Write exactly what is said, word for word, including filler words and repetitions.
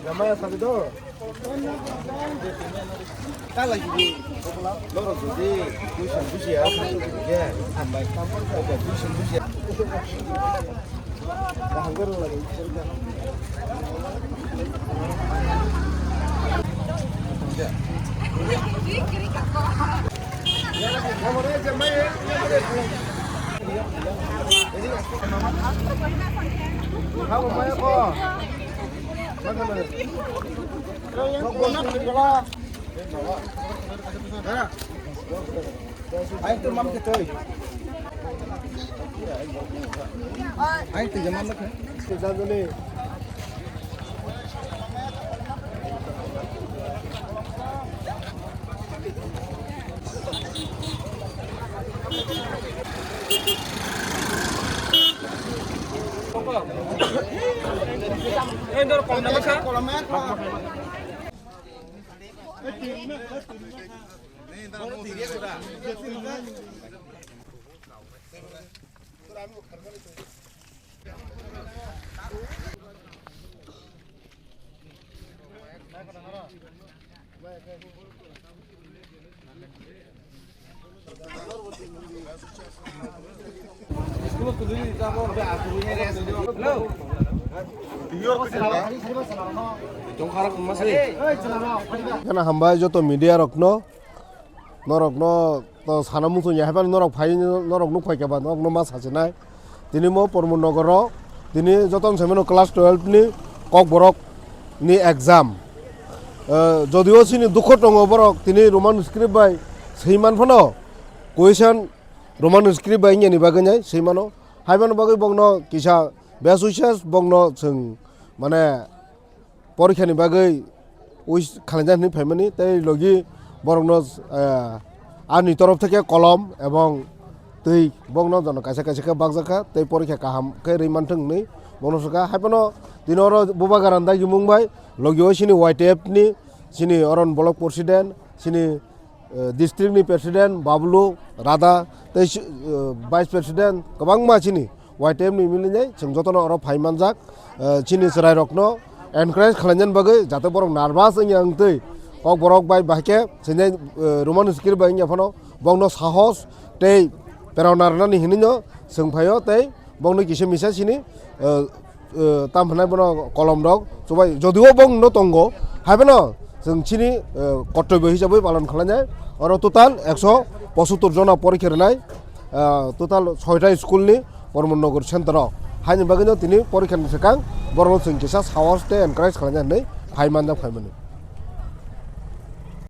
Namaya sabi do. Kala gidi. Loro gidi. Tuition bujiya. Hambai. Oke, tuition bujiya. Kaham garo lagi. Aing tu mam ke toi. Aing tu jamam ke. Kheno hambai joto media rokno, norokno to sana muchung ya, haiphano norok phai, norok nuk phai khe ba, norokno ma sachinai. Tini mo Pramod Nogoro, tini joto wng saimano class twelve ni Kokborok ni exam. Eh, jodio chini dukho tongo borok, tini Roman script bai swi man phano, question Roman script bai wngya ni bagwi nai swi mano. Haibano bagwi bokno kisa best wishes, bokno chwng mane porikha ni bagwi wish khlainai hinwi phaimani, tei logi borokno, eh, ani torof theke kolom ebong twi bokno jono kaisa kaisa khe bakjakha tei porikha kaham khe rwi manthwng hinwi bokno swkha. Haiphano tini oro Bubagra Dagi mung bai logi o chini Y T F ni chini oron block president, chini eh, district ni president Bablu Rada tei si-, eh, vice president kwbangma chini Y T F ni milinai chwng jotono oro phai manjak. Eh, chini chwrairokno encourage khlainani bagwi, jate borok nervous wngya wngtwi, Kokborok bai bahai khe sini, eh, Roman script bai wngya phano bokno sahos tei prerona rwnani hinwino chwng phaio tei bokno kisa misa sini, eh, eh, tam hwnai bono kolom rok chubai, jodio bong no tongo, haiphano chwng chini, eh, kortobyo hisabwi palon khlainai. Oro total ekso pochattor jona porikha rwnai, eh, total soita school ni Pramod Nogor center o. Haini bagwino tini porikha ni swkang borokno chwng kisa sahos tei encourage khlainai hinwi phai manjak phaimani.